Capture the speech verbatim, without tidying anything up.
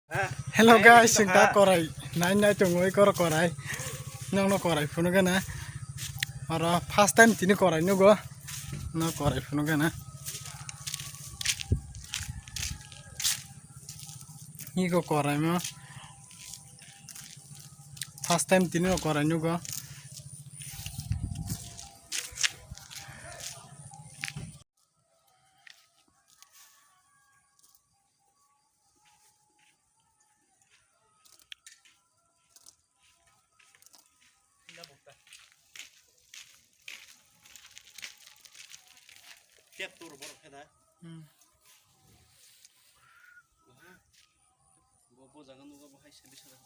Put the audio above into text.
Hello guys, sing ta korai. Nai nai tongoi kor korai. Nong no korai phunu gana. Oro first time tini korai nugo. No korai phunu gana. Iko korai mo. First time tini no korai nugo. Tep tur borok khe da. Hmm. Bo, bo jaga nugo bo hai se bisa da.